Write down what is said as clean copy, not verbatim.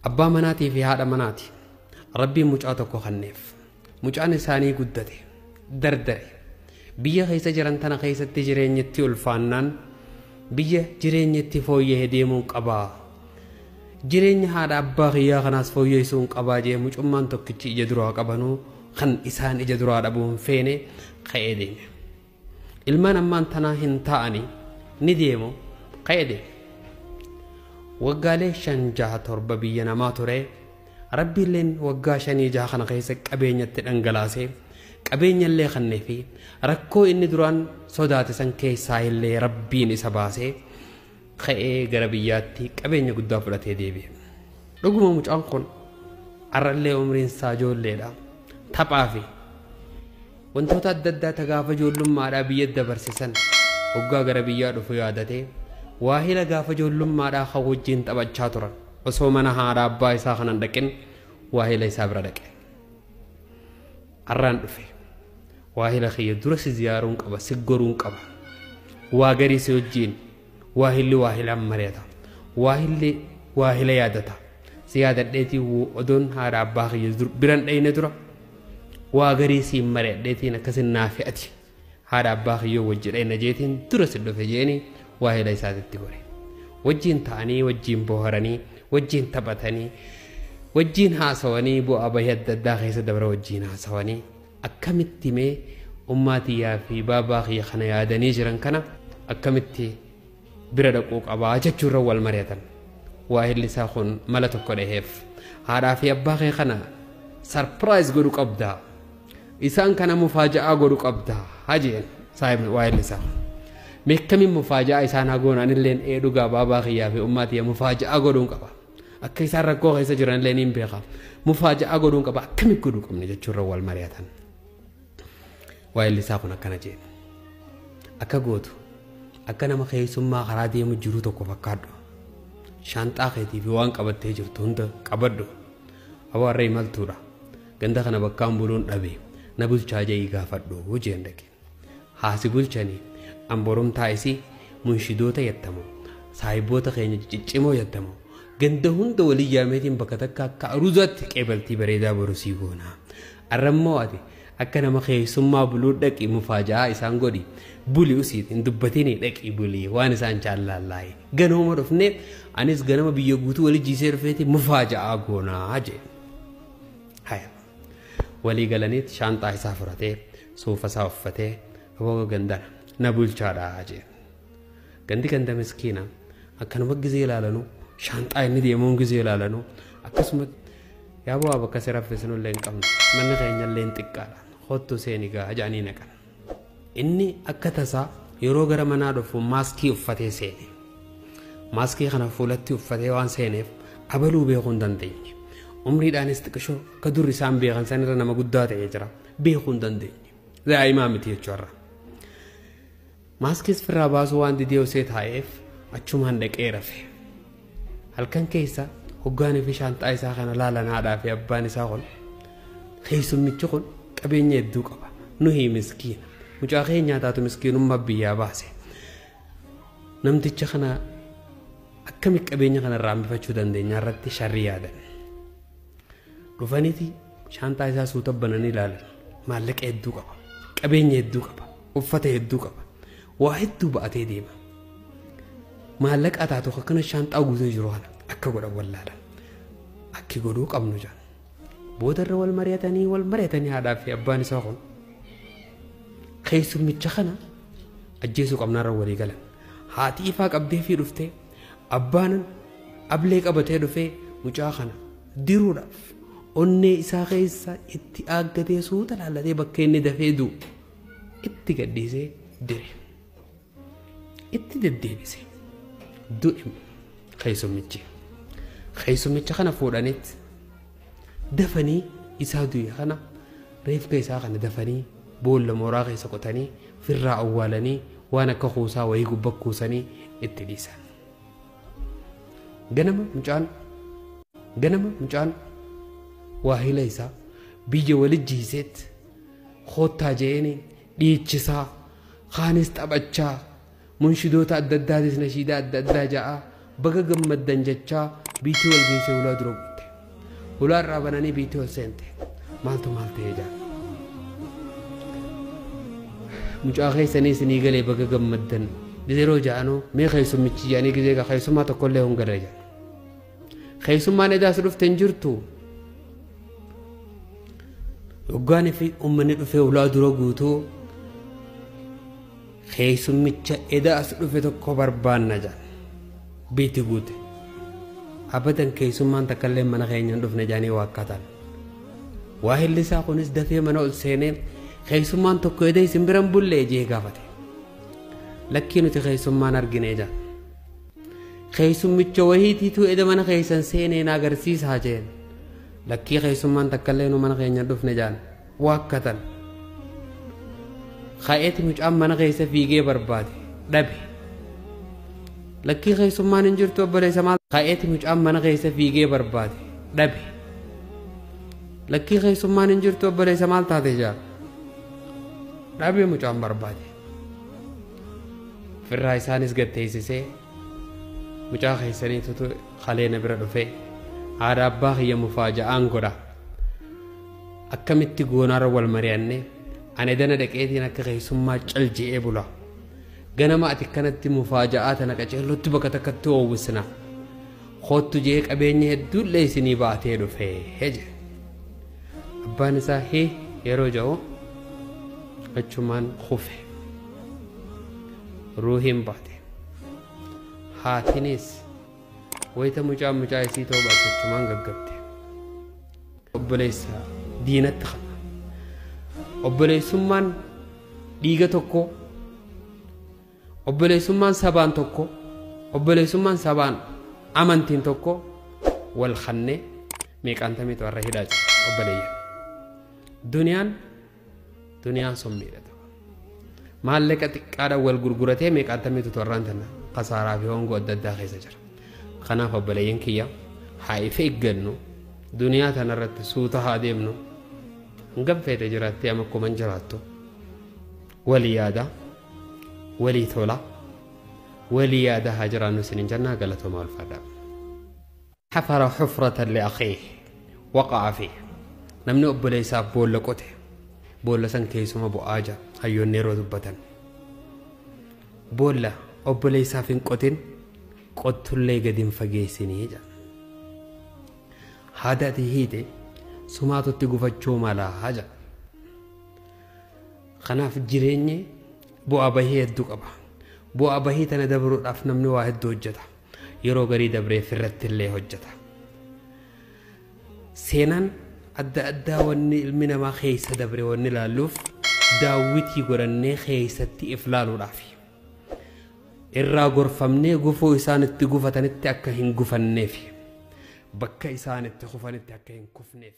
Abbaa manaatii fi haadha manaati. Rabbiin mucaa tokko kenneef. Mucaan isaanii guddate, dardare. Biyya keessa jiran tana keessatti jireenyatti ulfaannaan biyya jireenyatti fooyya'ee deemuun qabaa. Jireenya haadha abbaa kiyyaa kanaas fooyyessuun qabaa jee mucummaan tokkichi ija duraa qabanuu kan isaan ija duraa dhabuun feene ka'ee deeme. Ilmaan ammaan tanaa hin taa'anii ni deemu ka'ee deeme. Waggaalee 5 6 7 biyya namaa ture. Rabbiilleen waggaa 5 6 kana keessa qabeenyatti dhangalaasee qabeenyallee kannee fi rakkoo inni duraan sodaate san keessaa illee rabbiin isa baasee ka'ee gara biyyaatti qabeenya guddaa fudhatee deebi'e. Dhuguma mucaan kun har'allee umriin isaa ijoolleedha. Taphaa fi wantoota adda addaa gaafa ijoollummaadhaa biyya dabarsisan hoggaa gara biyyaa dhufu yaadatee waahila gaafa ijoollummaadhaa kan wajjin taphachaa turan osoo mana haadha abbaa isaa kanan dhaqin waahila isaa bira dhaqe. Har'aan dhufe waahila kiyya dura si ziyaaruun qaba, si goruun qaba, waa garii si wajjin waahilli waahilaan mari'ata, waahilli waahila yaadata. Si yaadadheetii odoon haadha abbaa kiyya biran dhayne dura waa garii siin mari'adheetiin akkasin naafi ati haadha abbaa kiyyoo wajji dhayna jeetiin dura si dhufe jeeni waahila isaatitti gore. Wajjiin ta'anii, wajjiin bohaaranii, wajjiin taphatanii, wajjiin haasawanii bu'aa bahii adda addaa keessa dabra wajjiin haasawanii akkamitti mee ummaatiyyaa fi baabaa kiyya kana yaadanii jiran kana akkamitti bira dhaquu qabaa jechuurra wal mari'atan. Waahilli isaa kun mala tokko dhaheef haadhaa fi abbaa kee kana sarpiraayiz godhu qabdaa, isaan kana mufaaja'aa godhu qabdaa hajeen saahibni waahilli isaa kun. Meekkamiin mufaaja'aa isaan hagoon anilleen ee dhugaa baabaa kiyyaa fi ummaatiyya mufaaja'aa godhuun qaba. Akka isaan rakkoo keessa jiran illee niin beeka. Mufaaja'aa godhuun qaba akkamitti godhuu qabne jechuurra wal mari'atan. Waahilli isaa kun akkana jeen. Akka gootu akka nama keessummaa karaa deemu jiru tokko fakkaadhu. Shaanxaa keetii fi waan qabattee jirtu hunda qabadhu. Aboo har'a imaltuudha. Ganda kana bakkaan buluun dhabe na bulchaa jedhii gaafadhu jeen dhaqe. Haasi bulchanii amboromtaa isii munshidoota yattamu saahiboota keenya ciccimoo yattamu ganda hunda walii yaameetiin bakka takka akka aruuzaatti qeebaltii bareedaa borosii goona. Arrammoo ati akka nama keessummaa buluu dhaqi mufaaja'aa isaan godhi buli usiit hin dubbatinii dhaqi bulii waan isaan caallaallaayi. Ganama dhufnee anis ganama biyya guutuu walii jiisee dhufeeti mufaaja'aa goonaa jee. Haya walii galaniit shaanxaa isaa fudhatee suufa isaa uffatee aboo gandana na bulchaadhaa jee. Gandi ganda miskiina akkanuma gizee ilaalanu shaanxaa inni deemuun gizee ilaalanu akkasuma yaa bu'aa bakka si raffisnu illee hin qabnu manni keenya illee hin xiqqaadha kottu seeni gaa jedhanii naqan. Inni akka tasaa yeroo gara manaa dhufu maaskii uffatee seene. Maaskii kana fuulatti uffatee waan seeneef abaluu beekuu hin dandeenye. Umriidhaanis xiqqishoo akka dur isaan beekan sanirra nama guddaa ta'ee jira beekuu hin dandeenye. Daa'imaa miti jechuudha. Maaskiis firraa baasuu waan didee osee taa'eef achumaan dhaqee rafe. Halkan keessa hoggaanii fi shaanxaa isaa kana laalan haadhaa fi abbaan isaa kun keessummichi kun qabeenya hedduu qaba. Nuhi miskiina. Mucaa keenyaa taatu miskiinummaa biyyaa baase. Namticha kana akkamitti qabeenya kana irraa hambifachuu dandeenya irratti sharrii yaadan. Dhufaniiti shaanxaa isaa suuta bananii ilaalan. Maallaqa hedduu qaba. Qabeenya hedduu qaba. Uffata hedduu qaba. Waa hedduu ba'atee deema. Maallaqa taatu akkana shaanxaa guutee jiru kana akka godhan wallaalan. Akki godhuu qabnu jedhan. Boodarra wal mari'atanii haadhaa fi abbaan isaa kun keessummicha kana ajjeesuu qabnaarra walii galan. Haati ifaa qabdee fi dhuftee abbaan ablee qabatee dhufee mucaa kana diruudhaaf onnee isaa keessa itti aaggatee suuta laallatee bakka inni dafee du'u itti gadhiisee dire. Itti deddeebise du'e keessummichi. Keessummicha kana fuudhanitti dafanii isaa du'e kana reefka isaa kana dafanii boolla mooraa keessa qotanii firraa awwaalanii waan akka kuusaa wayii gubbaa kuusanii itti dhiisan. Ganama mucaan waahila isaa biyya wali jiiseet koottaa je'een dhiichisaa kaanis taphachaa munshidoota adda addaatis nashiidaa adda addaa ja'aa baga gammaddan jechaa biitii wal geessee ulaa dura guutte. Hulaarraa bananii biitti ol seente. Maaltu maal ta'ee jira? Mucaa keessanii isinii galee baga gammaddan. Yeroo ja'anuu mee keessummichi jedhanii gizee keessummaa tokkollee hin galee jira. Keessummaan edaas dhufte hin jirtu. Hoggaan fi uummanni dhufee ulaa dura guutuu keessummicha edaas dhufe tokko barbaanna jedhan. Biitti guute. Abadan keessummaan takkallee mana keenya hin dhufne jedhanii waakkatan. Waa hillisaa kunis dafee mana ol seenee keessummaan tokko eda isin biran bullee jee gaafate. Lakkii nuti keessummaan argine jedhan. Keessummicha wayiitiitu eda mana keessan seenee na agarsiisaa jeen. Lakkii keessummaan takkallee nu mana keenya hin dhufne jedhan waakkatan. Ka'eeti mucaan mana keessa fiigee barbaade dhabe. Lakkii keessummaan hin jirtu obboleessa maal? Ka'eeti mucaan mana keessa fiigee barbaade dhabe. Lakkii keessummaan hin jirtu obboleessa maal taate jaa? Dhabe mucaan barbaade. Firraa isaanis gad teessisee mucaa keessaniitu kaleena bira dhufee haadha abbaa kiyya mufaaja'aan godha. Akkamitti goonaarra wal mari'annee ani dana dhaqeetiin akka keessummaa cal je'ee bula. Ganama ati kanatti mufaaja'aa tana qaceellotti bakka takkatti oowwisna. Kottu jee qabeenya hedduullee isinii baatee dhufee jedhe. Abbaan isaa hee yeroo jedhu achumaan kufe. Ruuhiin baate. Haatinis wayita mucaan mucaa isii ta'uu baate achumaan gaggabde. Obboleessa diinatti qaba. Obboleessummaan dhiiga tokko, obboleessummaan sabaan tokko, obboleessummaan sabaan amantiin tokko wal kannee meeqaantamiitu har'a hidhaa jira obboleeyyan. Duniyaan sun miidhata. Maallaqa xiqqaadhaan wal gurguratee meeqaantamiitu har'aan tana kasaaraa fi hongoo adda addaa keessa jira. Kanaaf obboleeyyan kiyya haa ifa eeggannu, duniyaa tanarratti suuta haa deemnu. Hangam feete jiraattee amma akkuma hin jiraattu. Walii yaada, walii tola, walii yaada haa jiraannu isiniin jennaa galatoomaa ulfaadhaa. Xafara xufratan liakhiih waqa'a fiih. Namni obboleessaaf boolla qote boolla san keessuma bu'aa jira hayyoonni yeroo dubbatan. Boolla obboleessaaf hin qotin qottullee gadi hin fageessinii jedha. Haada ati hiite sumaatutti gufachuu malaa jedha. Kanaaf jireenyi bu'aa bahii hedduu qaba. Bu'aa bahii tana dabruudhaaf namni waa hedduu hojjeta. Yeroo garii dabree firratti illee hojjeta. Seenaan adda addaa wanni ilmi namaa keessa dabre wanni ilaalluuf daawwitii godhannee keessatti if laaluudhaaf. Irraa gorfamnee gufuu isaan itti gufatanitti akka hin gufanneef. Bakka isaan itti kufanitti akka hin kufneef.